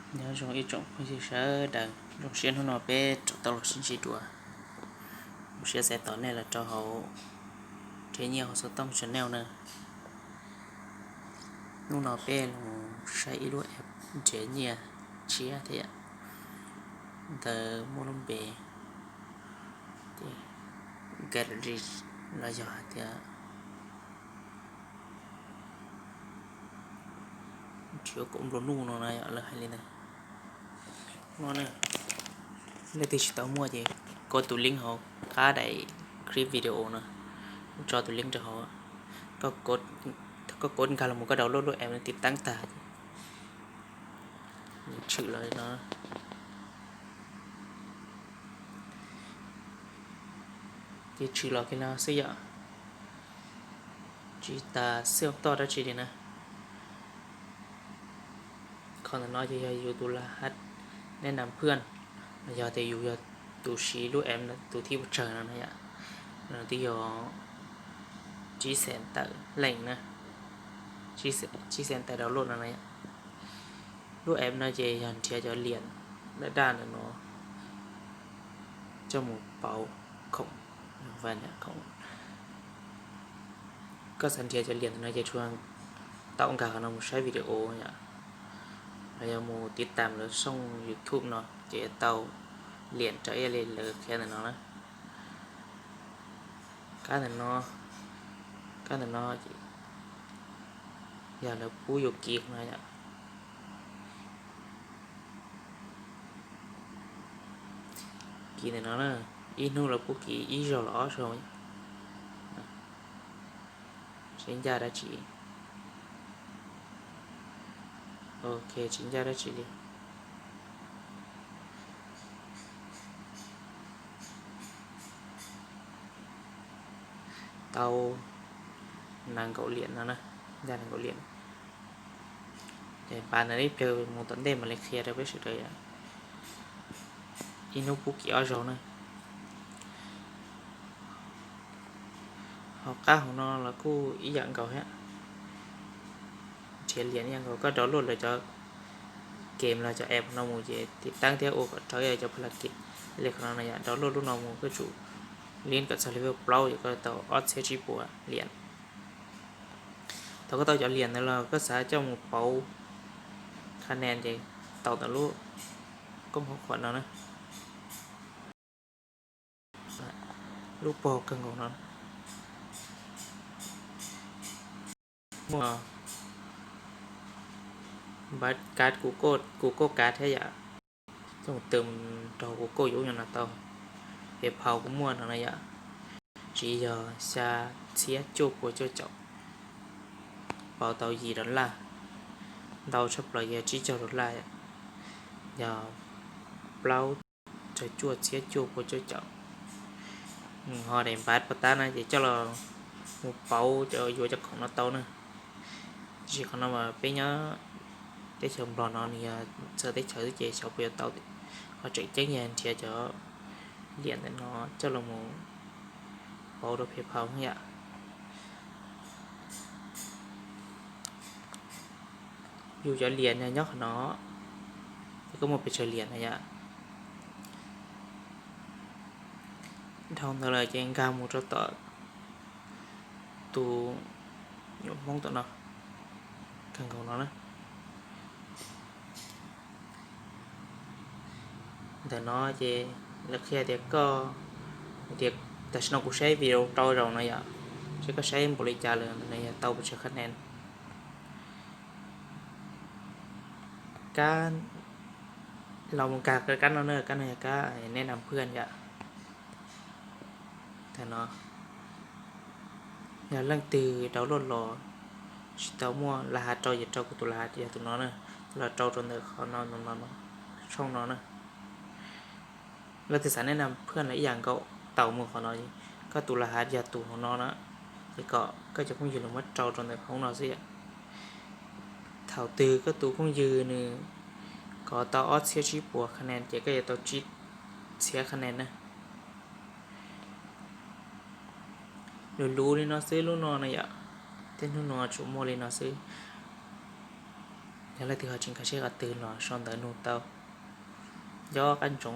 Nyob zoo ib tsoom phooj ywg sawv daws, zoo siab hnub no peb rov tau los sib ntsib dua. Zoo siab txais tos nej los rau hauv Nrhiav Nyiaj Hauv Xov Tooj channel na. Hnub no peb los saib ib lub app nrhiav nyiaj tshiab thiab, ntawd muaj lub npe Gallery los yog hais tias nrhiav kaum nplua nuj no na, yog lawv hais li ntawd no. Leej twg tsis tau muaj ces kov tus link hauv qab daim clip video no, kuv tso tus link rau hauv. Koj kov nkag los mus koj download lub app no tiv teeb tag, nws tshwm los li no. Ces tshwm los li no xwb yom, tsis tas xwb toj dab tsi li na. Qhov ntawm no ces yog yus tus laj hab, nej nam phwaj, los yog tias yus yog tus siv lub app tus thib pes tsawg no na yom. Twb yog tsib xees tawm leej na, tsib xees tawm download no na yom. Lub app no ces yog nrhiav cov liam daj daj ntawm no coj mus pauv khoom, khoom. Koj xav nrhiav cov liam ntawm no ces tsuas tau nkag qhov no mus saib video yom, los yog mus tiv tam lawv xoo YouTube no ces yuav tau liam raws ib yam li lawv qhia ntawm no na. Kab ntawm no, kab ntawm no yog lawv pub yus kiv no yom. Kiv ntawm no na, ib hnub lawv pub kiv ib zaug los ob zaug. Tsis ncaj dab tsi. Ok, tsis ncaj dab tsi li. Tau nees nkaum liam no na, ncaj nees nkaum liam. Ces npav ntawd ib pliag mus tom ntej mam li qhia rau peb sawv daws. Ib hnub pub kiv ob zaug na. Hauv qab hauv no los kuj ib yam nkaus thiab. Nrhiav liam ib yam nkaus, koj download lawv cov game los cov app no mus ces tiv teeb thiab ua kom raws cov pha la kis li qhov no na yom. Download lub no mus koj tsum lin kom txog level plaub ces koj tau ob txhiab tsib puas liam. Thaum koj tau cov liam ntawd los koj xav coj mus pauv kha nes ces tau ntawm lub koob hauv qhuam no na. Lub pog kawg nkaus no muaj npab kav, kuv kauj kav thiab yom. Coj mus tws rau kuv kauj yuv no tau. Pes phau kuj muaj no na yom. Tsiv yog xya txhiab cuaj pua cuaj caum, pauv tau yim dollar, ntau tshaj plaws yog tsib caug dollar, yog plaub caug cuaj txhiab cuaj pua cuaj caum. Ho daim npab pov tab na ces coj los mus pauv cov yuav cov khoom no tau na. Tiam sis qhov no mas peb nyob teb chaws Nplog no nws yog txawv teb chaws xwb ces xyov puas yuav tau. Qhov tseem ceeb yog nrhiav cov liam ntawm no coj los mus pauv rau pes phau yom. Yus cov liam no nyob qhov no, ces koj muaj pes tsawg liam no yom. Dhau ntawd lawm ces nkag mus rau tom tus nyuam Hmoob tom no, kawg nkaus no na. Ntawm no ces lawv qhia tias koj, tias tam sim no kuv saib video rau zaus no yom, seb koj saib npaum li cas lawm no yog tau pes tsawg kha nes. Kab, los mus nkag kab no na, kab no yog kab nej nam phwaj yom. Tam no yog leej twg download los tsis tau muaj laj hav rau ces rau kuv tus laj hav yog tus no na, los rau rau ntawm qhov no, no, no, tshooj no na. Leej twg xav nej nam phwaj los ib yam nkaus tau mus qhov no, koj tus laj hav yog tus hauv no na, ces kom koj cov phooj ywg los muab rau rau ntawm hauv no xwb yom. Thaum twg koj tus phooj ywg nws kov tau ob txhiab tsib puas kha nes ces koj yuav tau tsib txhiab kha nes na. Luv luv li no xwb lub no na yom, tej hnub no tsuas muaj li no xwb. Yog leej twg ho tsis nkag siab qhov twg los sau ntawv nug tau. Nco qab ntsoov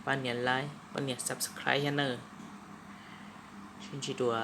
pab nias like, pab nias subscribe thiab nawb. Sib ntsib dua.